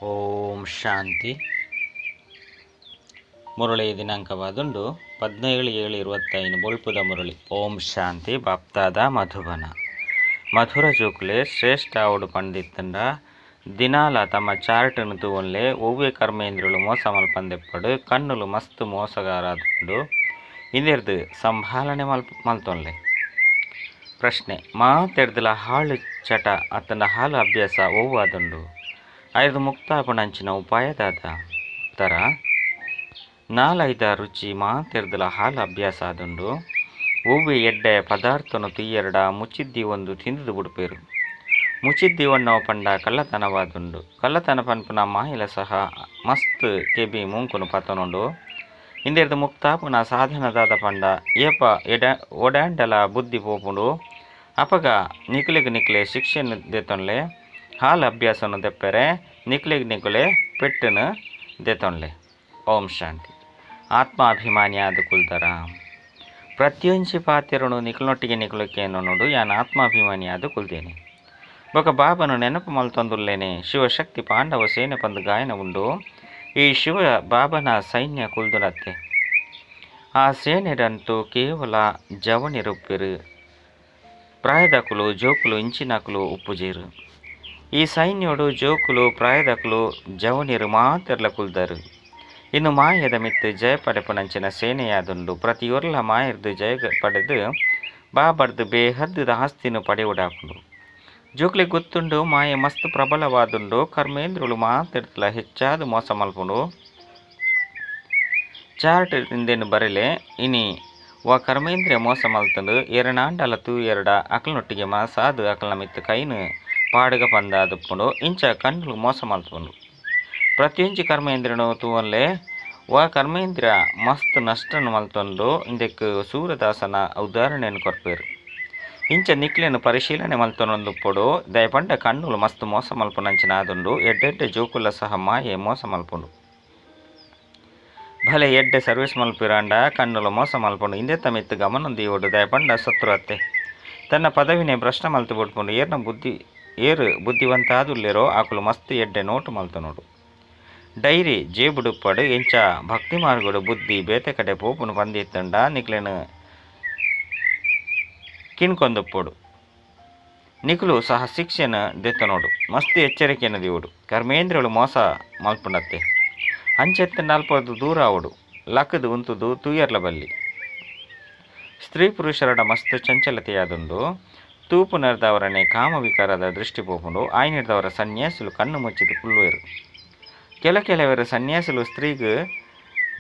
ಓಂ ಶಾಂತಿ. ಮುರಳಿ ದಿನಾಂಕವಾದುಂಡು 17/7/25 ಬೊಲ್ಪುದ ಮುರಳಿ. ಓಂ ಶಾಂತಿ. ಬಾಪ್ತಾದ ಮಧುಬನ ಮಧುರ ಜೋಕುಲೆ ಶ್ರೇಷ್ಠ ಆವಡು ಪಂಡಿತ್ತಂಡ ದಿನಾಲ ತಮ್ಮ ಚಾರ್ಟನ್ನು ತೂವನ್ಲೆ ಒವ್ವೆ ಕರ್ಮೇಂದ್ರಲು ಮೋಸ ಮಲ್ಪಂದೆಪ್ಪಡು ಕಣ್ಣುಲು ಮಸ್ತ್ ಮೋಸಗಾರಾದುಂಡು ಇಂದೆರ್ದು ಸಂಭಾಲನೆ ಮಲ್ತೊನ್ಲೆ. ಪ್ರಶ್ನೆ: ಮಾತೆರ್ದಲ ಹಾಳು ಚಟ ಅತ್ತಂಡ ಹಾಳು ಅಭ್ಯಾಸ ಒವ್ವಾದುಂಡು ಐದು ಮುಕ್ತಾಪಣಂಚಿನ ಉಪಾಯದಾದ? ಉತ್ತರ: ನಾಲೈದ ರುಚಿ ಮಾತೆರ್ದಲ ಹಾಲು ಅಭ್ಯಾಸ ಆದುಂಡು. ಒವ್ವೆ ಎಡ್ಡೆ ಪದಾರ್ಥನು ತೀಯರಡ ಮುಚ್ಚಿದ್ದಿ ಒಂದು ತಿಂದು ಬುಡುಪೇರು. ಮುಚ್ಚಿದ್ದಿ ಒಣ್ಣವ ಪಂಡ ಕಳ್ಳತನವಾದುಂಡು. ಕಳ್ಳತನ ಪನ್ಪುನ ಮಾಯಿಲ ಸಹ ಮಸ್ತ್ ಕೆಬಿ ಮೂಂಕುನು ಪತನುಂಡು. ಇಂದೆರ್ದು ಮುಕ್ತಾಪುನ ಸಾಧನದಾದ ಪಂಡ ಏಪ ಎಡ ಒಡಾಂಡಲ ಬುದ್ಧಿ ಪೋಪುಂಡು. ಅಪಗ ನಿಕ್ಲೆಗ್ ನಿಕ್ಲೆ ಶಿಕ್ಷೆನು ದೆತೊನ್ಲೆ, ಹಾಲು ಅಭ್ಯಾಸನು ದೆಪ್ಪೆರೆ ನಿಕ್ಲೆಗ್ ನಿಕುಲೆ ಪೆಟ್ಟನು ದೆತೊನ್ಲೆ. ಓಂ ಶಾಂತಿ. ಆತ್ಮಾಭಿಮಾನಿಯಾದ ಕುಲ್ದರ ಪ್ರತ್ಯಂಚಿ ಪಾತೆರನು ನಿಕುಲೊಟ್ಟಿಗೆ ನಿಕುಲಕ್ಕೇನೋಡು ಯಾನ್ ಆತ್ಮಾಭಿಮಾನಿಯಾದ ಕುಲ್ದೇನೆ. ಬೊಕ ಬಾಬನು ನೆನಪು ಮಲ್ತೊಂದುಲ್ಲೇನೆ. ಶಿವಶಕ್ತಿ ಪಾಂಡವ ಸೇನೆ ಪಂದು ಗಾಯನ ಉಂಡು. ಈ ಶಿವ ಬಾಬನ ಸೈನ್ಯ ಕುಲ್ದುನತ್ತೆ. ಆ ಸೇನೆರಂತೂ ಕೇವಲ ಜವನಿರುಪ್ಪಿರು, ಪ್ರಾಯದಕುಲು ಜೋಕುಲು ಇಂಚಿನಕುಲು ಉಪ್ಪುಜೇರು. ಈ ಸೈನ್ಯೋಡು ಜೋಕುಲು ಪ್ರಾಯದಕುಲು ಜವನಿರು ಮಾತೆರ್ಲ ಕುಲ್ದರು. ಇನ್ನು ಮಾಯದ ಮಿತ್ತು ಜಯ ಪಡೆಪುನಂಚಿನ ಸೇನೆಯಾದುಂಡು. ಪ್ರತಿಯೊರ್ಲ ಮಾಯರ್ದು ಜಯ ಪಡೆದು ಬಾಬರ್ದು ಬೇಹದ್ದುದ ಆಸ್ತಿನು ಪಡೆಯುಡಾಪುಂಡು. ಜೋಕ್ಲೆ ಗೊತ್ತುಂಡು ಮಾಯೆ ಮಸ್ತ್ ಪ್ರಬಲವಾದುಂಡು. ಕರ್ಮೇಂದ್ರುಲು ಮಾತೆರ್ದಲ ಹೆಚ್ಚಾದ ಮೋಸ ಮಲ್ಪುಂಡು. ಚಾರ್ಟ್ ಇಂದೆನು ಬರೆಲೆ ಇನಿ ವಾ ಕರ್ಮೇಂದ್ರಿಯ ಮೋಸ ಮಲ್ತಂಡು ಎರನಾಂಡಲ ತೂ ಎರಡ ಅಕಲ್ನೊಟ್ಟಿಗೆ ಮನಸಾದು ಅಕಲ್ನ ಮಿತ್ತು ಕೈನು ಪಾಡುಗ ಪಂದಾದುಪ್ಪುಂಡು. ಇಂಚ ಕಣ್ಣುಲು ಮೋಸ ಮಲ್ಪುಂಡು. ಪ್ರತಿಯೊಂಜಿ ಕರ್ಮೇಂದ್ರನು ತೂವನ್ಲೆ ವಾ ಕರ್ಮೇಂದ್ರ ಮಸ್ತ್ ನಷ್ಟನು ಮಲ್ತೊಂಡು. ಇಂದೆಕ್ ಸೂರದಾಸನ ಉದಾಹರಣೆಯನ್ನು ಕೊರ್ಪೇರು. ಇಂಚ ನಿಕ್ಲೆನು ಪರಿಶೀಲನೆ ಮಲ್ತೊಂದುಪ್ಪೊಡು. ದಯಪಂಡ ಕಣ್ಣುಲು ಮಸ್ತ್ ಮೋಸ ಮಲ್ಪುನಂಚಿನ ಆದುಂಡು. ಎಡ್ಡೆಡ್ಡೆ ಜೋಕುಲ ಸಹ ಮಾಯೆ ಮೋಸ ಮಲ್ಪುಂಡು. ಭಲೆ ಎಡ್ಡೆ ಸರ್ವಿಸ್ ಮಲ್ಪಿರಾಂಡ ಕಣ್ಣುಲು ಮೋಸ ಮಲ್ಪುಂಡು. ಇಂದೆ ತಮಿತ್ತು ಗಮನ ದೀವೊಡು. ದಯಪಂಡ ಶತ್ರು ಅತ್ತೆ ತನ್ನ ಪದವಿನೇ ಭ್ರಷ್ಟ ಮಲ್ತು ಬಿಡ್ಪುಂಡು. ಏರ್ನ ಬುದ್ಧಿ ಏರು ಬುದ್ಧಿವಂತ ಆದುಲ್ಲೇರೋ ಆಕುಲು ಮಸ್ತ್ ಎಡ್ಡೆ ನೋಟು ಮಲ್ತೊನೋಡು. ಡೈರಿ ಜೇಬುಡುಪ್ಪಡು. ಎಂಚ ಭಕ್ತಿ ಮಾರ್ಗಡು ಬುದ್ಧಿ ಬೇತೆ ಕಡೆ ಪೋಪುನು ಪಂದಿತ್ತಂಡ ನಿಕ್ಲೆನು ಕಿಣ್ಕೊಂದುಪ್ಪೊಡು. ನಿಕುಲು ಸಹ ಶಿಕ್ಷೆನ ದೆತ್ತನೋಡು. ಮಸ್ತ್ ಎಚ್ಚರಿಕೆಯನ್ನು ದಿವೋಡು. ಕರ್ಮೇಂದ್ರಳು ಮೋಸ ಮಲ್ಪುಂಡತ್ತೆ. ಅಂಚೆತ್ತ ನಲ್ಪದು ದೂರ ಆವಡು. ಲಕ್ಕದು ಉಂತುದು ತೂಯರ್ಲ ಬಲ್ಲಿ. ಸ್ತ್ರೀ ಪುರುಷರಡ ಮಸ್ತ್ ಚಂಚಲತೆಯಾದುಂಡು. ತೂಪು ನೆರೆದವರನೆ ಕಾಮವಿಕಾರದ ದೃಷ್ಟಿ ಪೋಪುಂಡು. ಆಯ್ನಿಡ್ದವರ ಸನ್ಯಾಸುಲು ಕಣ್ಣು ಮುಚ್ಚಿದು ಕುಳ್ಳುವೆರು. ಕೆಲವರು ಸನ್ಯಾಸುಲು ಸ್ತ್ರೀಗ್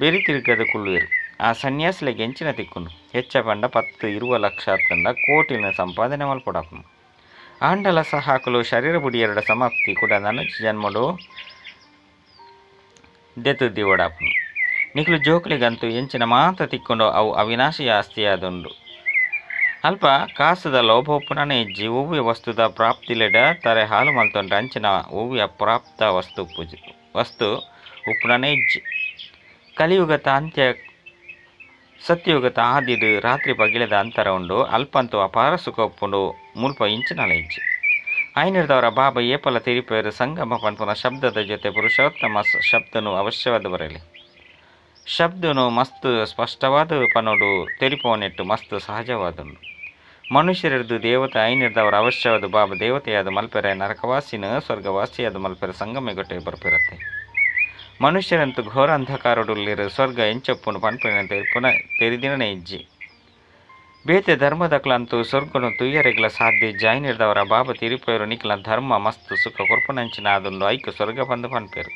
ಬೆರಿ ತಿರುಗದ ಕುಳ್ಳುವೆರು. ಆ ಸನ್ಯಾಸುಲೆಗೆ ಎಂಚಿನ ತಿಕ್ಕುಂಡು. ಹೆಚ್ಚ ಪಂಡ 10-20 ಲಕ್ಷ ತಂಡ ಕೋಟಿನ ಸಂಪಾದನೆ ಮಲ್ಪೊಡಾಪುಂಡು. ಆಂಡಲ ಸಹ ಹಾಕಲು ಶರೀರ ಬುಡಿಯರಡ ಸಮಾಪ್ತಿ ಕೂಡ ನನಜ್ ಜನ್ಮಡು ದೆತುದ್ದಿ ಓಡಾಪುಂಡು. ನಿಕ್ಲು ಜೋಕ್ಲಿಗಂತೂ ಎಂಚಿನ ಮಾತ್ರ ತಿಕ್ಕೊಂಡು ಅವು ಅವಿನಾಶಿ ಆಸ್ತಿಯಾದುಂಡು. ಅಲ್ಪ ಕಾಸುದ ಲೋಭೋಪುನನೇ ಇಜ್ಜಿ. ಒವ್ವೆ ವಸ್ತುದ ಪ್ರಾಪ್ತಿಲೆಡ ತರೆ ಹಾಲು ಮಲ್ತೊಂಡ ಅಂಚಿನ ಒವ್ವೆ ಅಪ್ರಾಪ್ತ ವಸ್ತು ಪೂಜೆ ವಸ್ತು ಉಪ್ಪುನನೇ ಇಜ್ಜಿ. ಕಲಿಯುಗದ ಅಂತ್ಯ ಸತ್ಯಯುಗದ ಆದಿಡು ರಾತ್ರಿ ಪಗಿಲದ ಅಂತರ ಉಂಡು. ಅಲ್ಪಂತೂ ಅಪಾರ ಸುಖ ಉಪ್ಪುಂಡು. ಮುಲ್ಪ ಇಂಚಿನಲ ಇಜ್ಜಿ. ಐನಿರ್ದವರ ಬಾಬಾ ಏಪಲ ತಿರಿಪೇರು ಸಂಗಮ ಪನ್ಪುನ ಶಬ್ದದ ಜೊತೆ ಪುರುಷೋತ್ತಮ ಶಬ್ದನು ಅವಶ್ಯವಾದ ಬರಲಿ. ಶಬ್ದನು ಮಸ್ತ್ ಸ್ಪಷ್ಟವಾದ ಪನೋಡು ತೆರಿಪೋನೆಟ್ಟು ಮಸ್ತ್ ಸಹಜವಾದುಂಡು. ಮನುಷ್ಯರಿರ್ದು ದೇವತೆ ಐನಿರ್ದವರ ಅವಶ್ಯವಾದ ಬಾಬಾ ದೇವತೆಯಾದ ಮಲ್ಪೆರೆ ನರಕವಾಸಿನ ಸ್ವರ್ಗವಾಸಿಯಾದ ಮಲ್ಪೆರೆ ಸಂಗಮೆಗೊಟ್ಟೆ ಬರ್ಪಿರತ್ತೆ. ಮನುಷ್ಯರಂತೂ ಘೋರ ಅಂಧಕಾರಡುಲ್ಲಿರು ಸ್ವರ್ಗ ಎಂಚೊಪ್ಪುನು ಪನ್ಪಿನ ತೆರಿಪುನ ತೆರಿದಿನನೇ ಇಜ್ಜಿ. ಬೇತೆ ಧರ್ಮದಕ್ಲಂತೂ ಸ್ವರ್ಗನು ತುಯ್ಯರೆಗ್ಲ ಸಾಧ್ಯ ಇಜ್ಜಿ. ಐನಿರ್ದವರ ಬಾಬಾ ತಿರಿಪೇರು ನಿಕ್ಲ ಧರ್ಮ ಮಸ್ತ್ ಸುಖ ಕೊರ್ಪುನಂಚಿನ ಆದುಂಡು. ಐಕು ಸ್ವರ್ಗ ಪಂದು ಪನ್ಪೇರು.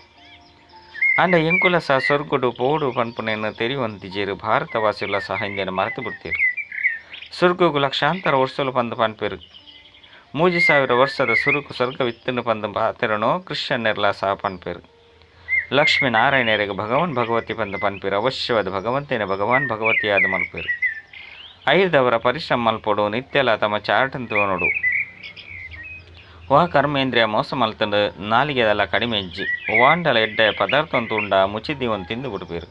ಅಂಡ ಎಂಕುಲ ಸಹ ಸ್ವರ್ಗಡು ಪೋಡು ಪನ್ಪುನೇನು ತೆರಿವಂತಿಜೇರು. ಭಾರತವಾಸಿಗಳ ಸಹ ಇಂದೆನ ಮರೆತು ಬಿಡ್ತೇರು. ಸ್ವರ್ಗಗು ಲಕ್ಷಾಂತರ ವರ್ಷಲು ಪಂದು ಪನ್ಪೇರು. 3000 ವರ್ಷದ ಸುರುಕು ಸ್ವರ್ಗವಿತ್ತನ್ನು ಪಂದು ಪಾತೆರನು ಕ್ರಿಶ್ಚಿಯನ್ನೆರ್ಲ ಸಹ ಪನ್ಪೇರು. ಲಕ್ಷ್ಮೀ ನಾರಾಯಣರಿಗೆ ಭಗವಾನ್ ಭಗವತಿ ಪಂದು ಪನ್ಪೇರು. ಅವಶ್ಯವಾದ ಭಗವಂತನೇ ಭಗವಾನ್ ಭಗವತಿಯಾದ ಮಲ್ಪೇರು. ಐದವರ ಪರಿಶ್ರಮ ಮಲ್ಪೊಡು. ನಿತ್ಯಲ ತಮ್ಮ ಚಾರ್ಟನ್ ತೋನೋಡು. ವಾ ಕರ್ಮೇಂದ್ರಿಯ ಮೋಸ ಮಲ್ತಂಡು ನಾಲಿಗೆದೆಲ್ಲ ಕಡಿಮೆ ಇಜ್ಜಿ. ವಾಂಡಲ ಎಡ್ಡೆ ಪದಾರ್ಥ ಉಂಡ ಮುಚ್ಚಿದ್ದಿ ಒಂದು ತಿಂದು ಬಿಡ್ಪೇರು.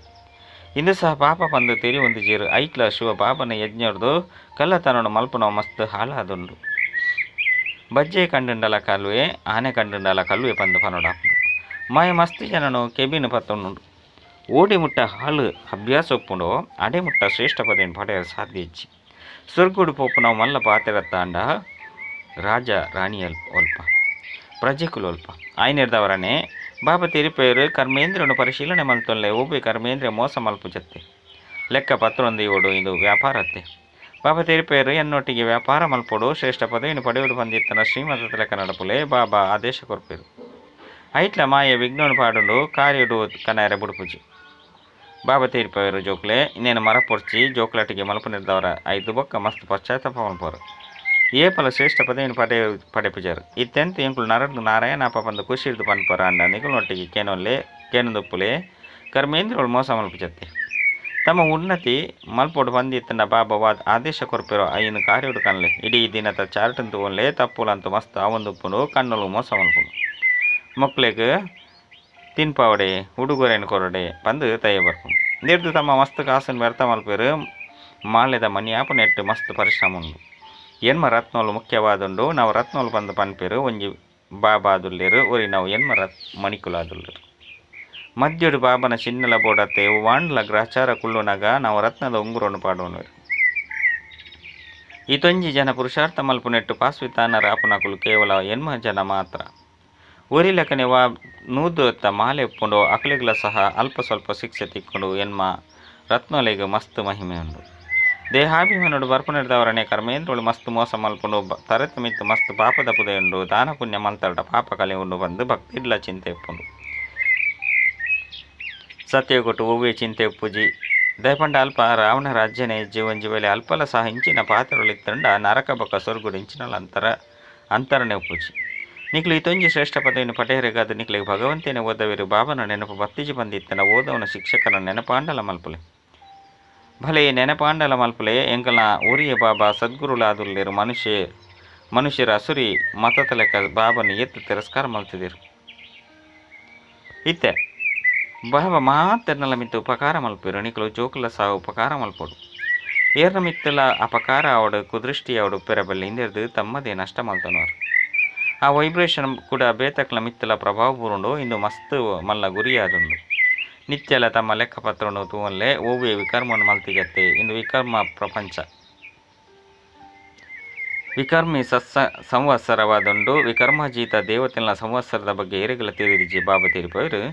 ಇಂದು ಸಹ ಪಾಪ ಪಂದು ತೆರಿ ಒಂದು ಜೀರು. ಐಕ್ಲ ಶಿವ ಬಾಬನ ಯಜ್ಞರ್ದು ಕಲ್ಲತನನು ಮಲ್ಪುನ ಮಸ್ತ್ ಹಾಳಾದುಂಡು. ಬಜ್ಜೆ ಕಂಡುಂಡಲ ಕಲ್ವೆ ಆನೆ ಕಂಡುಂಡಲ ಕಲ್ವೆ ಪಂದು ಪನೋಡಾಪುಂಡು. ಮಾಯ ಮಸ್ತ್ ಜನನು ಕೆಬಿನ ಪತ್ತೊಂಡು ಓಡಿ ಮುಟ್ಟ ಹಾಳು ಅಭ್ಯಾಸ ಒಪ್ಪುಂಡು ಅಡೆ ಮುಟ್ಟ ಶ್ರೇಷ್ಠ ಪದವಿಯನ್ನು ಪಡೆಯಲು ಸಾಧ್ಯ ಇಜ್ಜಿ. ಸ್ವರ್ಗುಡು ಪೋಪು ನಾವು ಮಲ್ಲ ಪಾತೆರತ್ತಾಂಡ ರಾಜ ರಾಣಿ ಅಲ್ಪ ಪ್ರಜೆಕುಲು ಅಲ್ಪ ಆಯ್ನಿರ್ದವರನೇ ಬಾಬಾ ತೆರಿಪೇರು ಕರ್ಮೇಂದ್ರನು ಪರಿಶೀಲನೆ ಮಲ್ತೊಲ್ಲೆ ಒಬ್ಬೆ ಕರ್ಮೇಂದ್ರ ಮೋಸ ಮಲ್ಪು ಜತ್ತೆ ಲೆಕ್ಕ ಪತ್ರೊಂದು ಇವಡು ಇದು ವ್ಯಾಪಾರತ್ತೆ. ಬಾಬಾ ತೆರಿಪೇರು ಎನ್ನೊಟ್ಟಿಗೆ ವ್ಯಾಪಾರ ಮಲ್ಪೊಡು ಶ್ರೇಷ್ಠ ಪದವಿಯನ್ನು ಪಡೆಯುವುದು ಬಂದಿತ್ತನ ಶ್ರೀಮಂತ ಲೆಕ್ಕ ನಡಪುಲೆ ಬಾಬಾ ಆದೇಶ ಕೊರ್ಪೇರು. ಐಟ್ಲ ಮಾಯ ವಿಘ್ನನು ಪಾಡುಂಡು ಕಾರ್ಯಡು ಕನಾರೆ ಬುಡುಪುಜಿ. ಬಾಬಾ ತೀರ್ಪೇರು ಜೋಕ್ಲೆ ಇನ್ನೇನು ಮರ ಪೊರ್ಚಿ ಜೋಕ್ಲಾಟಿಗೆ ಮಲ್ಪು ನಿರ್ದವರ ಐದು ಬೊಕ್ಕ ಮಸ್ತ್ ಪಶ್ಚಾತ್ತಾಪ ಮಲ್ಪರು ಏಪಲ ಶ್ರೇಷ್ಠ ಪದವಿಯನ್ನು ಪಡೆಪುಜಾರು. ಇತ್ತೆಂತ ಎಂಕುಲು ನರಡು ನಾರಾಯಣ ಅಪ್ಪ ಬಂದು ಖುಷಿ ಹಿಡಿದು ಪನ್ಪರ ಅಂಡ ನಿಗುಲೊಟ್ಟಿಗೆ ಕೇನೊಲ್ಲೆ ಕೇನೊಂದುಪ್ಪುಲೆ ಕರ್ಮೇಂದ್ರಳು ಮೋಸ ಮಲ್ಪುಜತ್ತೆ. ತಮ್ಮ ಉನ್ನತಿ ಮಲ್ಪೊಡು ಬಂದಿತ್ತನ ಬಾಬಾ ವಾದ ಆದೇಶ ಕೊರ್ಪೆರೋ ಐನು ಕಾರ್ಯಡು ಕನ್ಲೆ ಇಡೀ ದಿನದ ಚಾರ್ಟಂತು ಒಲ್ಲೆ ತಪ್ಪುಲಂತು ಮಸ್ತ್ ಆವೊಂದುಪ್ಪುನು ಕಣ್ಣುಲು ಮೋಸ ಮಲ್ಪುನು ಮಕ್ಕಳಿಗೆ ತಿನ್ಪಾವಡೆ ಉಡುಗೊರೆಯನ್ನು ಕೊರಡೆ ಬಂದು ತಯ ಬರ್ಪುನು ನಿರ್ದು ತಮ್ಮ ಮಸ್ತ್ ಕಾಸನ್ನು ವ್ಯರ್ಥ ಮಲ್ಪೇರು ಮಾಲೆದ ಮನಿಯಾಪ ನೆಟ್ಟು ಮಸ್ತ್ ಪರಿಶ್ರಮ ಉಂಡು. ಎನ್ಮ ರತ್ನೋಲು ಮುಖ್ಯವಾದುಂಡು ನಾವು ರತ್ನೋಲು ಬಂದು ಪನ್ಪೇರು ಒಂಜಿ ಬಾಬಾದುಲ್ಲೇರು ಒರಿ ನಾವು ಎನ್ಮ ರತ್ ಮಣಿಕುಲಾದುಲ್ಲೇರು. ಮದ್ಯಡು ಬಾಬನ ಚಿನ್ನಲ ಬೋಡತ್ತೆ ವಾಂಡ್ಲ ಗ್ರಹಚಾರ ಕುಳ್ಳುನಗ ನಾವು ರತ್ನದ ಉಂಗುರನ್ನು ಪಾಡೋನು. ಇತೊಂಜಿ ಜನ ಪುರುಷಾರ್ಥ ಮಲ್ಪುನೆಟ್ಟು ಪಾಸ್ವಿತಾನರ ಅಪನಕುಲು ಕೇವಲ ಎನ್ಮ ಜನ ಮಾತ್ರ. ಒರಿಲಕನೆ ವಾ ನೂದು ಮಾಲೆ ಉಪ್ಪುಂಡು ಅಕಲಿಗಳ ಸಹ ಅಲ್ಪ ಸ್ವಲ್ಪ ಶಿಕ್ಷೆ ತಿಕ್ಕೊಂಡು ಎನ್ಮ ರತ್ನೊಲೆಗೆ ಮಸ್ತ್ ಮಹಿಮೆ ಉಂಡು. ದೇಹಾಭಿಮಾನೋಡು ಬರ್ಪುನೆಡ್ದವರನೆ ಕರ್ಮೇಂದ್ರಳು ಮಸ್ತ್ ಮೋಸ ಮಲ್ಪುಂಡು ತರತ ಮಿತ್ತು ಮಸ್ತ್ ಪಾಪದ ಪುದೆಯುಂಡು ದಾನ ಪುಣ್ಯ ಮಲ್ತಡ ಪಾಪ ಕಲೆ ಉಂಡು ಬಂದು ಭಕ್ತಿಡ್ಲ ಚಿಂತೆ ಉಪ್ಪುಂಡು. ಸತ್ಯಗೊಟ್ಟು ಒವ್ವೇ ಚಿಂತೆ ಉಪ್ಪುಜಿ. ದಯಪಂಡ ಅಲ್ಪ ರಾವಣ ರಾಜ್ಯನೇ ಜೀವನ್ ಅಲ್ಪಲ ಸಹ ಇಂಚಿನ ಪಾತ್ರಗಳಿತ್ತಂಡ ನರಕ ಬೊಕ್ಕ ಸ್ವರ್ಗುಡು ಇಂಚಿನ ಅಂತರನೆ ಉಪ್ಪುಜಿ. ನಿಕ್ಲು ಇತೊಂಜಿ ಶ್ರೇಷ್ಠ ಪದವಿಯನ್ನು ಪಡೆಯರೆಗಾದ ನಿಕ್ಲಿಗೆ ಭಗವಂತನೇ ಓದವಿರು ಬಾಬನ ನೆನಪು ಬತ್ತಿಜಿ ಬಂದಿತ್ತನ ಓದವನ ಶಿಕ್ಷಕನ ನೆನಪಾಂಡಲ ಮಲ್ಪುಲೆ ಭಲೆ ನೆನಪಾಂಡಲ ಮಲ್ಪುಲೆ ಎಂಕಲ ಊರಿಯ ಬಾಬಾ ಸದ್ಗುರುಲಾದುಲ್ಲೇರು ಮನುಷ್ಯರ ಅಸುರಿ ಮತದ ಲೆಕ್ಕ ಬಾಬನ ಎತ್ತು ತಿರಸ್ಕಾರ ಮಲ್ತಿದಿರು. ಇತ್ತೆ ಬಾಬಾ ಮಾತೆರ್ನಲ ಮಿತ್ತು ಉಪಕಾರ ಮಲ್ಪಿರು ನಿಕ್ಲು ಜೋಕುಲ ಸಹ ಉಪಕಾರ ಮಲ್ಪೊಡು. ಏರ್ನ ಮಿತ್ತಲ ಅಪಕಾರ ಅವಡು ಕುದೃಷ್ಟಿ ಅವಡು ಪೆರಬಲ್ಲಿ ಹಿಂದಿರ್ದು ತಮ್ಮದೇ ನಷ್ಟ ಮಲ್ತನವರು. ಆ ವೈಬ್ರೇಷನ್ ಕೂಡ ಬೇತಕ್ಲ ಮಿತ್ತಲ ಪ್ರಭಾವ ಬೂರುಂಡು ಇಂದು ಮಸ್ತ್ ಮಲ್ಲ ಗುರಿಯಾದುಂಡು. ನಿತ್ಯಲ ತಮ್ಮ ಲೆಕ್ಕಪತ್ರವನ್ನು ತೂವಲ್ಲೇ ಓವೇ ವಿಕರ್ಮವನ್ನು ಮಲ್ತಿಗತ್ತೆ ಇಂದು ವಿಕರ್ಮ ಪ್ರಪಂಚ ವಿಕರ್ಮಿ ಸತ್ಸ ಸಂವತ್ಸರವಾದುಂಡು. ವಿಕರ್ಮಜೀತ ದೇವತೆಗಳ ಸಂವತ್ಸರದ ಬಗ್ಗೆ ಏರೆಗಳ ತಿಳಿದಿಜಿ ಬಾಬಾ ತೀರ್ಪವರು.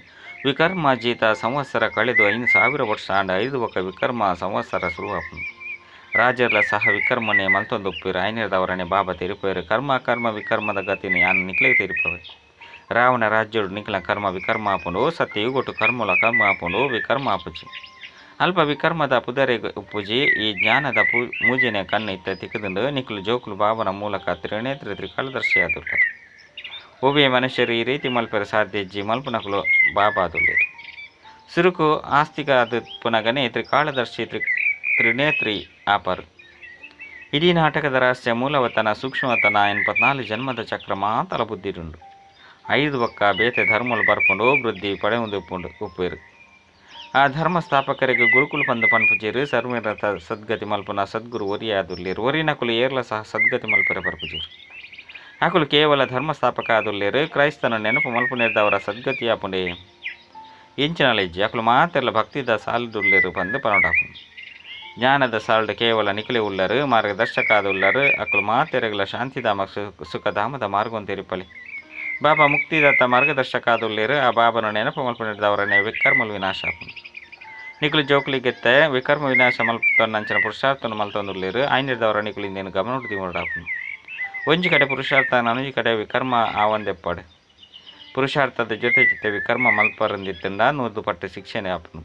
ವಿಕರ್ಮಜೀತ ಸಂವತ್ಸರ ಕಳೆದು 5000 ವರ್ಷ ಆಂಡ 5 ಒಕ್ಕ ವಿಕರ್ಮ ಸಂವತ್ಸರ ಶುರುವಾಪುಂಡು. ರಾಜರ್ಲ ಸಹ ವಿಕರ್ಮನೆ ಮಲ್ತೊಂದು ಉಪ್ಪಿರು ಐನೇರ್ದವರನೆ ಬಾಬಾ ತೀರ್ಪವರು. ಕರ್ಮ ಕರ್ಮ ವಿಕರ್ಮದ ಗತಿನಿ ಯಾನು ನಿಕ್ಲೆ ತೀರ್ಪವೆ. ರಾವಣ ರಾಜ್ಯಡು ನಿಕ್ಲ ಕರ್ಮ ವಿಕರ್ಮ ಆಪುಂಡು ಸತ್ಯಯುಗೊಟ್ಟು ಕರ್ಮಲ ಕರ್ಮ ಆಪುಂಡು ವಿಕರ್ಮ ಆಪುಜಿ. ಅಲ್ಪ ವಿಕರ್ಮದ ಪುದರೆ ಉಪ್ಪುಜಿ. ಈ ಜ್ಞಾನದ ಮೂಜಿನ ಕಣ್ಣು ಇತ್ತ ತಿಕ್ಕದಂಡು ನಿಕ್ಲು ಜೋಕುಲು ಬಾಬನ ಮೂಲಕ ತ್ರಿನೇತ್ರ ತ್ರಿಕಾಲದರ್ಶಿಯಾದುಲ್ಲಾರು. ಒಬ್ಬೇ ಮನುಷ್ಯರು ಈ ರೀತಿ ಮಲ್ಪೆರ ಸಾಧ್ಯ ಇಜ್ಜಿ ಮಲ್ಪುನಕುಲು ಬಾಬಾದುಲ್ಲೇರು. ಸುರುಕು ಆಸ್ತಿಕ ಅದು ಪುನಗನೆ ತ್ರಿಕಾಲದರ್ಶಿ ತ್ರಿನೇತ್ರಿ ಆಪರು. ಇಡೀ ನಾಟಕದ ರಹಸ್ಯ ಮೂಲವತನ ಸೂಕ್ಷ್ಮವತನ 84 ಜನ್ಮದ ಚಕ್ರ ಮಾತಲ ಬುದ್ಧಿರುಂಡು. 5 ಒಕ್ಕ ಬೇತೆ ಧರ್ಮಲು ಬರ್ಪುಂಡು ವೃದ್ಧಿ ಪಡೆಯುಂದು ಉಪ್ಪೇರು. ಆ ಧರ್ಮ ಸ್ಥಾಪಕರಿಗೆ ಗುರುಕುಲು ಪಂದು ಪನ್ಪುಜೀರು. ಸರ್ವೇರ ಸದ್ಗತಿ ಮಲ್ಪುನ ಸದ್ಗುರು ಒರಿಯಾದುಲ್ಲೇರು. ಒರಿನಕುಲು ಏರ್ಲ ಸಹ ಸದ್ಗತಿ ಮಲ್ಪೆರ ಬರ್ಪುಜೀರು. ಆಕುಲು ಕೇವಲ ಧರ್ಮ ಸ್ಥಾಪಕ ಆದುಲ್ಲೇರು. ಕ್ರೈಸ್ತನ ನೆನಪು ಮಲ್ಪುನೆರ್ದವರ ಸದ್ಗತಿ ಆಪುಂಡೆ ಇಂಚಿನಲ ಇಜ್ಜಿ. ಅಕುಲು ಮಾತೆರ್ಲ ಭಕ್ತಿದ ಸಾಲುದುಲ್ಲೇರು ಪಂದು ಪನೊಡಾಪುಂಡು. ಜ್ಞಾನದ ಸಾಲ್ಡ್ ಕೇವಲ ನಿಖಲೆ ಉಲ್ಲರು ಮಾರ್ಗದರ್ಶಕ ಆದುಲ್ಲರು. ಅಕುಲು ಮಾತೆರಗಲ ಶಾಂತಿಧಾಮ ಸುಖಧಾಮದ ಮಾರ್ಗವನ್ನು ತೆರಿಪಲಿ. ಬಾಬಾ ಮುಕ್ತಿದಾತ ಮಾರ್ಗದರ್ಶಕ ಆದುಲ್ಲೇರು. ಆ ಬಾಬನ ನೆನಪು ಮಲ್ಪುನೆರ್ದವರನೆ ವಿಕರ್ಮಲು ವಿನಾಶ ಆಪುಂಡು. ನಿಕುಲು ಜೋಕುಲಿಗೆತ್ತೆ ವಿಕರ್ಮ ವಿನಾಶ ಮಲ್ಪೊಂದಂಚಿನ ಪುರುಷಾರ್ಥವನ್ನು ಮಲ್ತೊಂದುಲ್ಲೇರು. ಆಯ್ನಿರ್ದವರ ನಿಕುಲು ಇಂದೇನು ಗಮನ ದಿವಡಾಪುಂಡು. ಒಂಜಿ ಕಡೆ ಪುರುಷಾರ್ಥ ನನೊಂಜಿ ಕಡೆ ವಿಕರ್ಮ ಆವಂದೆಪ್ಪಾಡು. ಪುರುಷಾರ್ಥದ ಜೊತೆ ಜೊತೆ ವಿಕರ್ಮ ಮಲ್ಪರಂದಿತ್ತಂಡ 100 ಪಟ್ಟು ಶಿಕ್ಷಣೆ ಆಪುಂಡು.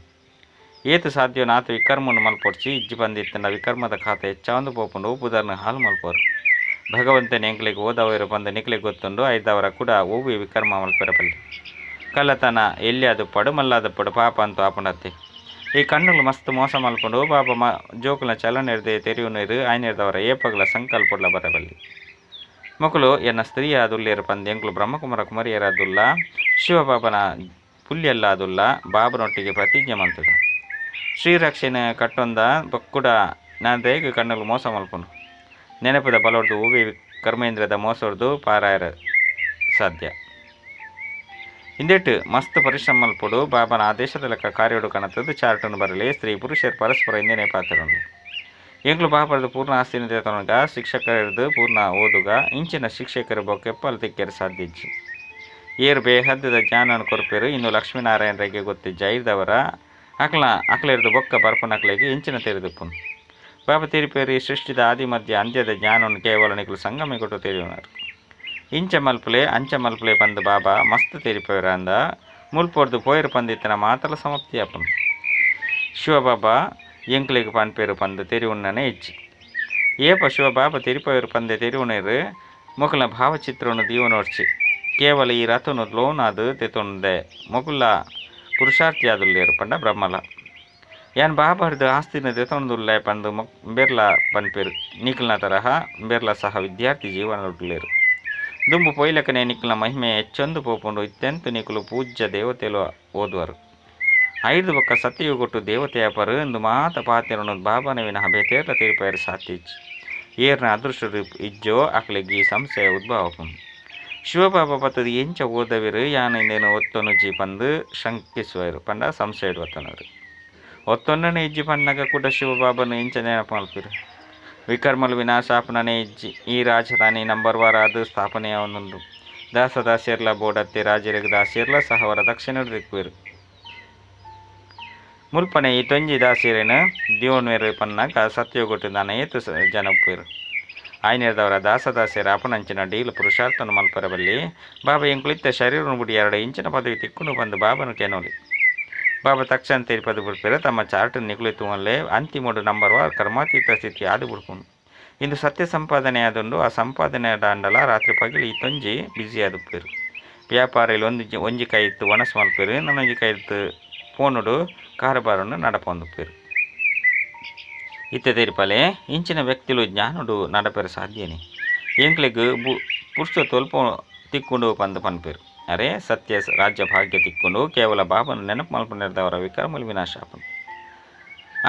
ಏತು ಸಾಧ್ಯ ನಾತು ವಿಕರ್ಮನ್ನು ಮಲ್ಪೊಡ್ಚಿ ಇಜ್ಜಿ ಬಂದಿತ್ತಂಡ ವಿಕರ್ಮದ ಖಾತೆ ಹೆಚ್ಚಾವಂದು ಪೋಪುಂಡು ಉಪುದರ್ನ ಹಾಲು ಮಲ್ಪೋರು. ಭಗವಂತನ ಎಂಕ್ಲೆಗ್ ಓದವರು ಬಂದ ನಿಕ್ಲೆಗ್ ಗೊತ್ತುಂಡು. ಐದವರ ಕೂಡ ಓವಿ ವಿಕರ್ಮ ಮಲ್ಪೆರಪಲ್ಲಿ ಕಳ್ಳತನ ಎಲ್ಲಿ ಅದು ಪಡು ಮಲ್ಲಾದ ಪಡು ಪಾಪ ಅಂತೂ ಆಪುಂಡತ್ತೆ. ಈ ಕಣ್ಣುಲು ಮಸ್ತ್ ಮೋಸ ಮಲ್ಪುಂಡು. ಬಾಬಾ ಮ ಜೋಕುಲ ಚಲನೆರ್ದೆ ತೆರಿಯುನೇರು ಆಯ್ನೇರ್ದವರ ಏಪಗಲ ಸಂಕಲ್ಪಡ್ಲ ಬರಬಲ್ಲಿ. ಮಕ್ಕಳು ಎನ್ನ ಸ್ತ್ರೀ ಆದುಲ್ಲೇರು ಪಂದ್ ಎಂಕ್ಲು ಬ್ರಹ್ಮಕುಮಾರ ಕುಮಾರಿಯರಾದುಲ್ಲ ಶಿವಬಾಬನ ಪುಲ್ಯಲ್ಲಾದುಲ್ಲ ಬಾಬನೊಟ್ಟಿಗೆ ಪ್ರತಿಜ್ಞೆ ಮಲ್ತದ. ಶ್ರೀರಕ್ಷೆನ ಕಟ್ಟೊಂದ ಬಕ್ಕುಡ ನಾನು ದೇಗ ಕಣ್ಣಲು ಮೋಸ ಮಲ್ಪುಂಡು. ನೆನಪದ ಬಲೊಡ್ದು ಓವಿ ಕರ್ಮೇಂದ್ರದ ಮೋಸೊಡ್ದು ಪಾರಾಯರ ಸಾಧ್ಯ. ಇಂದೆಟ್ ಮಸ್ತ್ ಪರಿಶ್ರಮ ಮಲ್ಪೊಡು. ಬಾಬನ ಆದೇಶದ ಲೆಕ್ಕ ಕಾರ್ಯಡು ಕಣತದ್ದು ಚಾರ್ಟನ್ನು ಬರಲಿ. ಸ್ತ್ರೀ ಪುರುಷರು ಪರಸ್ಪರ ಇಂದೇನೆ ಪಾತ್ರನು. ಎಂಕ್ಲು ಬಾಬರದ ಪೂರ್ಣ ಆಸ್ತಿನ ದೇತನಗ ಶಿಕ್ಷಕರದು ಪೂರ್ಣ ಓದುಗ ಇಂಚಿನ ಶಿಕ್ಷಕರು ಬೊಕ್ಕೆಪ್ಪಲು ತಿಕ್ಕೇರು ಸಾಧ್ಯಜ್ಜಿ. ಏರು ಬೇಹದ್ದದ ಜ್ಞಾನವನ್ನು ಕೊರ್ಪೇರು. ಇನ್ನು ಲಕ್ಷ್ಮೀನಾರಾಯಣರಿಗೆ ಗೊತ್ತಿಜ್ಜ ಐದವರ ಅಕ್ಲ ಅಕ್ಲೆರ್ದು ಬೊಕ್ಕ ಬರ್ಪನಕ್ಲೆಗೆ ಇಂಚಿನ ತೆರೆದುಪ್ಪುನು. ಬಾಬಾ ತೀರ್ಪೇರು ಈ ಸೃಷ್ಟಿದ ಆದಿ ಮಧ್ಯ ಅಂತ್ಯದ ಜ್ಞಾನವನ್ನು ಕೇವಲ ನಿಕ್ಲು ಸಂಗಮೆ ಕೊಟ್ಟು ತೆರೆಯುವನಾರು. ಇಂಚ ಮಲ್ಪುಲೆ ಅಂಚ ಮಲ್ಪುಲೆ ಪಂದು ಬಾಬಾ ಮಸ್ತ್ ತೆರಿಪೇರು ಅಂದ ಮುಲ್ಪೊರ್ದು ಪೋಯರು ಪಂದಿತ್ತನ ಮಾತ್ರ ಸಮಾಪ್ತಿ ಆಪುನು. ಶಿವಬಾಬಾ ಎಂಕ್ಲೆಗ್ ಪನ್ಪೇರು ಪಂದು ತೆರಿವುಣ್ಣನೇ ಇಜ್ಜಿ. ಏಪ ಶಿವಬಾಬಾ ತೆರಿಪೇರು ಪಂದೆ ತೆರಿವುನೇರು ಮೊಕಲ ಭಾವಚಿತ್ರವನ್ನು ದೀವನೋಡ್ಚಿ. ಕೇವಲ ಈ ರಥನು ಲೋನ್ ಅದು ತೆತ್ತೊಂದೆ ಮೊಕುಲ ಪುರುಷಾರ್ಥಿ ಆದುಲ್ಲೇರು ಪಂಡ ಬ್ರಹ್ಮಲ. ಯಾನ್ ಬಾಬಾರ್ದು ಆಸ್ತಿನ ದೆತೊಂದುಲ್ಲೆ ಪಂದು ಬೆರ್ಲ ಪನ್ಪೇರು. ನಿಕ್ಲ್ನ ತರಹ ಬೆರ್ಲ ಸಹ ವಿದ್ಯಾರ್ಥಿ ಜೀವನ ಉಡ್ಲೇರು. ದುಂಬು ಪೊಯ್ಲಕನೆ ನಿಕ್ಲ್ನ ಮಹಿಮೆ ಹೆಚ್ಚೊಂದು ಪೋಪುಂಡು. ಇತ್ತೆಂತು ನಿಕುಲು ಪೂಜ್ಯ ದೇವತೆಲು ಓದುವರು. ಐದು ಬೊಕ್ಕ ಸತ್ಯಯುಗೊಟ್ಟು ದೇವತೆಯಪರು ಇಂದು ಮಾತ ಪಾತೆರನು ಬಾಬಾನ ವಿನಃ ಬೇತೇರ್ಲ ತೀರ್ಪೇರು ಸಾತಿಜ್. ಏರ್ನ ಅದೃಷ್ಟ ಇಜ್ಜೋ ಅಕ್ಲೆಗ್ ಈ ಸಂಶಯ ಉದ್ಭವ. ಶಿವಬಾಬಾ ಪತ್ತದ ಎಂಚ ಓದವಿರು ಯಾನ್ ಇಂದೇನು ಒತ್ತೊನು ಜಿ ಪಂದು ಶಂಕಿಸುವರು ಪಂಡ ಸಂಶಯ ಒತ್ತನರು. ಒತ್ತೊನ್ನನೆ ಇಜ್ಜಿ ಪನ್ನಗ ಕೂಡ ಶಿವಬಾಬನು ಎಂಚ ನೆನಪು ಮಲ್ಪಿರು. ವಿಕರ್ಮಲು ವಿನಾಶಾಪನನೇ ಇಜ್ಜಿ. ಈ ರಾಜಧಾನಿ ನಂಬರ್ ವಾರ ಅದು ಸ್ಥಾಪನೆಯಾವನುಂಡು. ದಾಸ ದಾಸಿಯರ್ಲ ಬೋಡತ್ತೆ ರಾಜರಿಗೆ ದಾಸಿಯರ್ಲ ಸಹವರ ದಕ್ಷಿಣ ದಿಕ್ಕುವೆರು. ಮುಲ್ಪನೆ ಈ ತೊಂಜಿ ದಾಸಿಯರೇನು ದಿವನ್ವೇರು ಪನ್ನಾಗ ಸತ್ಯಗೊಟ್ಟು ದಾನ ಏತು ಜನಪ್ಪೇರು. ಆಯ್ನೇರ್ದವರ ದಾಸ ದಾಸಿಯರ ಅಪನಂಚಿನ ಡೀಲ್ ಪುರುಷಾರ್ಥನು ಮಲ್ಪರಬಲ್ಲಿ ಬಾಬಾ ಎಂಕುಲಿತ್ತ ಶರೀರನು ಬುಡಿ 2 ಇಂಚಿನ ಪದವಿ ತಿಕ್ಕುನು ಬಂದು ಬಾಬನು ಕೆನೋಲಿ. ಬಾಬಾ ತಕ್ಷಣ ತೆರಿಪದು ಬಿಡ್ಪೇರು. ತಮ್ಮ ಚಾರ್ಟ್ ನಿಕುಲಿತುವಲ್ಲೇ ಅಂತಿಮೋಡು ನಂಬರ್ ವಾರ್ ಕರ್ಮಾತೀತ ಸ್ಥಿತಿ ಆದು ಬಿಡ್ಪುನು. ಇಂದು ಸತ್ಯ ಸಂಪಾದನೆ ಆದುಂಡು. ಆ ಸಂಪಾದನೆ ದಾಂಡಲ ರಾತ್ರಿ ಪಗಲಿ ಈ ತೊಂಜಿ ಬ್ಯುಸಿ ಆದುಪ್ಪೇರು. ವ್ಯಾಪಾರಿಲಿ ಒಂಜಿ ಕೈ ಇತ್ತು ಒಣಸು ಮಲ್ಪೇರು, ಇನ್ನೊಂಜಿ ಕೈ ಇತ್ತು ಫೋನುಡು ಕಾರಬಾರನ್ನು ನಡಪೊಂದುಪ್ಪೇರು. ಇತ್ತೆ ತೆರಿಪಲೆ ಇಂಚಿನ ವ್ಯಕ್ತಿಲು ಜ್ಞಾನುಡು ನಡಪೆರ ಸಾಧ್ಯನೇ. ಎಂಕ್ಲೆಗ್ ಪುರುಷ ತೊಲ್ಪ ತಿಕ್ಕೊಂಡು ಪಂದು ಪನ್ಪೇರು. ಅರೆ ಸತ್ಯ ರಾಜ್ಯ ಭಾಗ್ಯ ತಿಕ್ಕೊಂಡು ಕೇವಲ ಬಾಬನ ನೆನಪು ಮಲ್ಪನೆರ್ದವರ ವಿಕ್ರಮಲು ವಿನಾಶಾಪನು.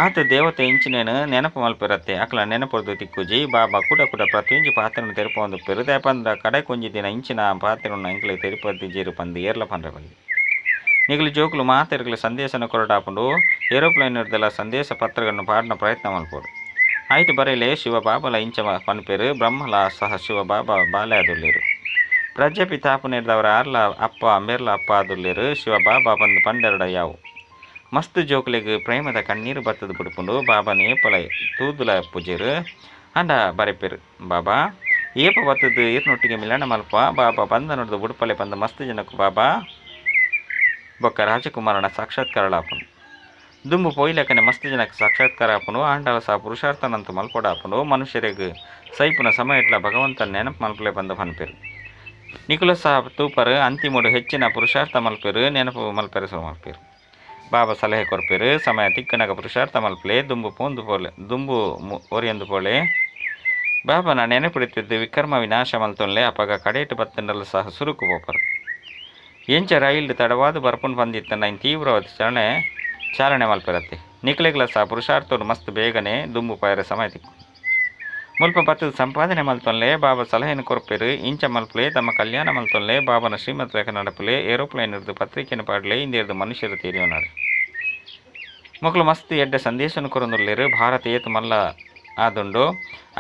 ಆತ ದೇವತೆ ಇಂಚಿನೇನು ನೆನಪು ಮಲ್ಪಿರತ್ತೆ ಅಕ್ಲ ನೆನಪುರ್ದು ತಿಕ್ಕುಜಿ. ಬಾಬಾ ಕೂಡ ಕೂಡ ಪ್ರತಿಯೊಂಜಿ ಪಾತ್ರನು ತೆರಪೊಂದು ಪೆರು. ಪಂದ್ರ ಕಡೆ ಕೊಂಜಿ ದಿನ ಇಂಚಿನ ಪಾತ್ರನು ಎಂಕ್ಲೆ ತೆರಿಪದಿ ಜೀರು ಪಂದು ಏರ್ಲ ಪಂಡ್ರಬಲ್ಲಿ. ನಿಗಲು ಜೋಕುಲು ಮಾತೆರ್ಗಲು ಸಂದೇಶನ ಕೊರಡಾಪುಂಡು. ಏರೋಪ್ಲೇನ್ ಇರ್ದೆಲ್ಲ ಸಂದೇಶ ಪತ್ರಗಳನ್ನು ಪಾಡಿನ ಪ್ರಯತ್ನ ಮಲ್ಪೋಡು. ಆಯ್ತು ಬರೆಯಲೇ ಶಿವಬಾಬಲ ಇಂಚ ಪನ್ಪೇರು. ಬ್ರಹ್ಮಲ ಸಹ ಶಿವಬಾಬಾ ಬಾಲೆ ಆದುಲ್ಲೇರು. ಪ್ರಜಾಪಿತಾಪುನೇರ್ದವರ ಆರ್ಲ ಅಪ್ಪ ಮೇರ್ಲ ಅಪ್ಪ ಆದುಲ್ಲೇರು. ಶಿವಬಾಬಾ ಬಂದು ಪಂಡೆರಡ ಯಾವು ಮಸ್ತ್ ಜೋಕುಲೆಗ್ ಪ್ರೇಮದ ಕಣ್ಣೀರು ಬತ್ತದ ಬಿಡ್ಪುಂಡು. ಬಾಬಾನ ಏಪಲ ತೂದುಲ ಪೂಜೆರು ಅಂಡ ಬರೆಪೇರು. ಬಾಬಾ ಏಪ ಬತ್ತದ ಈರ್ನೊಟ್ಟಿಗೆ ಮಿಲನ ಮಲ್ಪ ಬಾಬಾ ಬಂದ ನೋಡ್ದು ಬುಡ್ಪಲೆ ಬಂದ ಮಸ್ತ್ ಜನಕ್ಕೂ ಬಾಬಾ ಬೊಕ್ಕ ರಾಜಕುಮಾರನ ಸಾಕ್ಷಾತ್ಕಾರಳಾಪನು. ದುಂಬು ಪೊಯ್ಲಕನೆ ಮಸ್ತ್ ಜನಕ್ಕೆ ಸಾಕ್ಷಾತ್ಕಾರ ಆಪನು. ಆಂಡಲ ಸಹ ಪುರುಷಾರ್ಥನಂತ ಮಲ್ಪೊಡಾಪನು. ಮನುಷ್ಯರಿಗೆ ಸೈಪುನ ಸಮಯ ಇಟ್ಲ ಭಗವಂತನ ನೆನಪು ಮಲ್ಪಲೆ ಬಂದ ಪನ್ಪೇರು. ನಿಕುಲ ಸಹ ತೂಪರು ಅಂತಿಮೋಡು ಹೆಚ್ಚಿನ ಪುರುಷಾರ್ಥ ಮಲ್ಪೇರು. ನೆನಪು ಮಲ್ಪೆರೆ ಸುರು ಮಲ್ಪೇರು. ಬಾಬಾ ಸಲಹೆ ಕೊರ್ಪೇರು. ಸಮಯ ತಿಕ್ಕನಗ ಪುರುಷಾರ್ಥ ಮಲ್ಪಲೆ ದುಂಬು ಪೋಂದು ಪೋಲೆ ದುಂಬು ಒರಿಯಂದು ಪೋಲೆ. ಬಾಬಾನ ನೆನಪಿಡುತ್ತಿದ್ದು ವಿಕರ್ಮ ವಿನಾಶ ಮಲ್ತೊನ್ಲೆ. ಅಪಗ ಕಡೇಟು ಬತ್ತಂಡಲ ಸಹ ಸುರುಕು ಪೋಪರು. ಎಂಚ ರೈಲು ತಡವಾದ ಬರ್ಪುನ್ ಬಂದಿತ್ತನ ಇನ್ ತೀವ್ರವಾದ ಚಾಲನೆ ಮಲ್ಪಿರತ್ತೆ. ನಿಕ್ಲೆಗ್ಲ ಸಹ ಪುರುಷಾರ್ಥೋಡು ಮಸ್ತ್ ಬೇಗನೆ ದುಂಬು ಪಾಯರ ಸಮಯ ತಿಕ್ಕು. ಮುಲ್ಪ ಬತ್ತದ ಸಂಪಾದನೆ ಮಲ್ತೊನ್ಲೆ. ಬಾಬಾ ಸಲಹೆಯನ್ನು ಕೊರ್ಪೇರು. ಇಂಚ ಮಲ್ಪಲೆ ತಮ್ಮ ಕಲ್ಯಾಣ ಮಲ್ತೊನ್ಲೆ. ಬಾಬನ ಶ್ರೀಮತ್ ಲೇಖ ನಡಪಲೆ. ಏರೋಪ್ಲೇನ್ ಇರ್ದು ಪತ್ರಿಕೆಯನ್ನು ಪಾಡಲೆ. ಇಂದಿರ್ದು ಮನುಷ್ಯರು ತೀರಿಯೋನಾಡು. ಮಕ್ಕಳು ಮಸ್ತ್ ಎಡ್ಡೆ ಸಂದೇಶನ ಕೊರೊಂದುಲ್ಲೇರು. ಭಾರತ ಏತು ಮಲ್ಲ ಆದುಂಡು.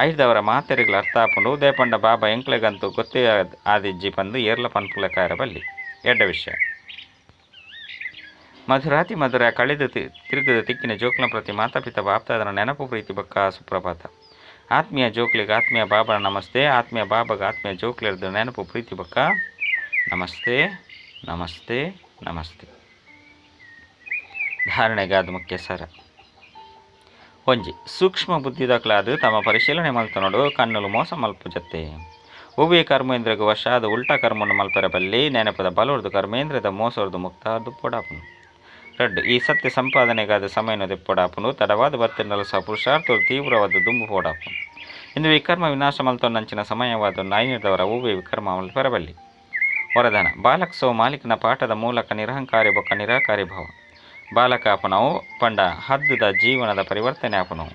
ಐದವರ ಮಾತೆರಿಗ್ಲ ಅರ್ಥ ಆಪುಂಡು. ದೇಪಂಡ ಬಾಬಾ ಎಂಕ್ಲೆಗಂತೂ ಗೊತ್ತೇ ಆದಿಜ್ಜಿ ಪಂದು ಏರ್ಲ ಪನ್ಪುಲೆ ಕಾಯರ ಬಲ್ಲಿ. ಎಡ್ಡ ವಿಷಯ. ಮಧುರಾತಿ ಮಧುರ ಕಳೆದು ತಿರುಗದ ತಿಕ್ಕಿನ ಜೋಕ್ಲ ಪ್ರತಿ ಮಾತಾಪಿತ ಬಾಪ್ತಾದನ ನೆನಪು ಪ್ರೀತಿ ಬಕ್ಕ ಸುಪ್ರಭಾತ. ಆತ್ಮೀಯ ಜೋಕ್ಲಿಗೆ ಆತ್ಮೀಯ ಬಾಬನ ನಮಸ್ತೆ. ಆತ್ಮೀಯ ಬಾಬಾಗ ಆತ್ಮೀಯ ಜೋಕ್ಲಿರ್ದು ನೆನಪು ಪ್ರೀತಿ ಬಕ್ಕ ನಮಸ್ತೆ ನಮಸ್ತೆ ನಮಸ್ತೆ. ಧಾರಣೆಗಾದ ಮುಖ್ಯ ಸರ. ಒಂಜಿ ಸೂಕ್ಷ್ಮ ಬುದ್ಧಿದಾಕಲಾದ ತಮ್ಮ ಪರಿಶೀಲನೆ ಮಲ್ತನೋಡು ಕಣ್ಣುಲು ಮೋಸ ಮಲ್ಪು ಜತ್ತೆ. ಒವ್ವೇ ಕರ್ಮೇಂದ್ರಗ ವಶಾದ ಉಲ್ಟಾ ಕರ್ಮನ್ನು ಮಲ್ಪರ ಬಲ್ಲಿ ನೆನಪದ ಬಲೋರ್ದು ಕರ್ಮೇಂದ್ರದ ಮೋಸೋರ್ದು ಮುಕ್ತ ದುಪ್ಪೊಡಾಪುನು. ರಡ್ಡು ಈ ಸತ್ಯ ಸಂಪಾದನೆಗಾದ ಸಮಯನ ದೆಪ್ಪೊಡಾಪುನು. ತಡವಾದ ಬತ್ತಿನಲ ಸಹ ಪುರುಷಾರ್ಥರು ತೀವ್ರವಾದ ದುಂಬು ಪೋಡಾಪುನು. ಇಂದು ವಿಕರ್ಮ ವಿನಾಶ ಮಲ್ತೊನ್ನಂಚಿನ ಸಮಯವಾದ ನಾಯಿನದವರ ಒವ್ವೇ ವಿಕರ್ಮ ಮಲ್ಪರ ಬಲ್ಲಿ. ವರದಾನ ಬಾಲಕ ಸೋ ಮಾಲೀಕನ ಪಾಠದ ಮೂಲಕ ನಿರಹಂಕಾರಿ ಬೊಕ್ಕ ನಿರಾಕಾರಿ ಭಾವ. ಬಾಲಕ ಆಪನವು ಪಂಡ ಹದ್ದುದ ಜೀವನದ ಪರಿವರ್ತನೆ ಆಪನವು.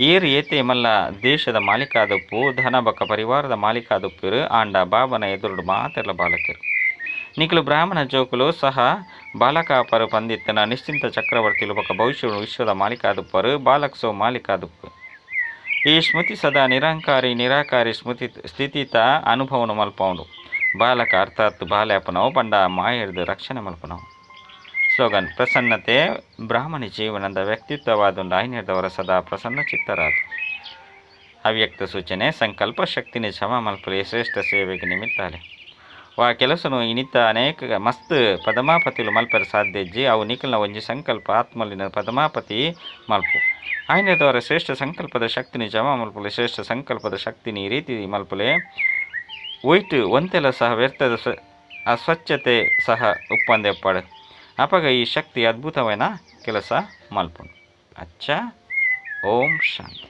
ಏರು ಏತೆ ಮಲ್ಲ ದೇಶದ ಮಾಲೀಕಾದಪ್ಪು ಧನ ಬೊಕ್ಕ ಪರಿವಾರದ ಮಾಲೀಕಾದಪ್ಪಿರು ಆಂಡ ಬಾಬನ ಎದುರುಡು ಮಾತೆರ್ಲ ಬಾಲಕರು. ನಿಕುಲು ಬ್ರಾಹ್ಮಣ ಜೋಕುಲು ಸಹ ಬಾಲಕಾಪರು ಪಂದಿತ್ತನ ನಿಶ್ಚಿಂತ ಚಕ್ರವರ್ತಿಲು ಬೊಕ ಭವಿಷ್ಯ ವಿಶ್ವದ ಮಾಲೀಕಾದುಪ್ಪರು ಬಾಲಕ್ಸೋ ಮಾಲೀಕಾದುಪ್ಪು. ಈ ಸ್ಮೃತಿ ಸದಾ ನಿರಂಕಾರಿ ನಿರಾಕಾರಿ ಸ್ಮೃತಿ ಸ್ಥಿತಿತ ಅನುಭವನು ಮಲ್ಪೌಂಡು. ಬಾಲಕ ಅರ್ಥಾತ್ ಬಾಲ್ಯಾಪನವು ಪಂಡ ಮಾಯರ್ದು ರಕ್ಷಣೆ ಮಲ್ಪನವು. ಸ್ಲೋಗನ್ ಪ್ರಸನ್ನತೆ ಬ್ರಾಹ್ಮಣಿ ಜೀವನದ ವ್ಯಕ್ತಿತ್ವವಾದುಂಡು ಆಯ್ನೆದವರ ಸದಾ ಪ್ರಸನ್ನ ಚಿತ್ತರಾದ. ಅವ್ಯಕ್ತ ಸೂಚನೆ ಸಂಕಲ್ಪ ಶಕ್ತಿನಿ ಕ್ಷಮ ಮಲ್ಪಲೆ ಶ್ರೇಷ್ಠ ಸೇವೆಗೆ ನಿಮಿತ್ತಾಲೆ. ವಾ ಕೆಲಸನು ಇನಿತ ಅನೇಕ ಮಸ್ತ್ ಪದಮಾಪತಿಲು ಮಲ್ಪೆರ ಸಾಧ್ಯ ಇಜ್ಜಿ ಅವು ನಿಖಲ್ನ ಒಂಜಿ ಸಂಕಲ್ಪ ಆತ್ಮಲಿನ ಪದಮಾಪತಿ ಮಲ್ಪು. ಆಯ್ನೆದವರ ಶ್ರೇಷ್ಠ ಸಂಕಲ್ಪದ ಶಕ್ತಿನಿ ಜಮಾ ಮಲ್ಪಲೆ ಶ್ರೇಷ್ಠ ಸಂಕಲ್ಪದ ಶಕ್ತಿನಿ ಈ ರೀತಿ ಮಲ್ಪಲೆ ಒಯ್ಟ್ ಒಂತೆಲ ಸಹ ವ್ಯರ್ಥದ ಅಸ್ವಚ್ಛತೆ ಸಹ ಉಪ್ಪಂದೆಪ್ಪಾಡು. ಅಪಗ ಈ ಶಕ್ತಿ ಅದ್ಭುತವೈನ ಕೆಲಸ ಮಲ್ಪುಂಡು. ಅಚ್ಚ ಓಂ ಶಾಂತಿ.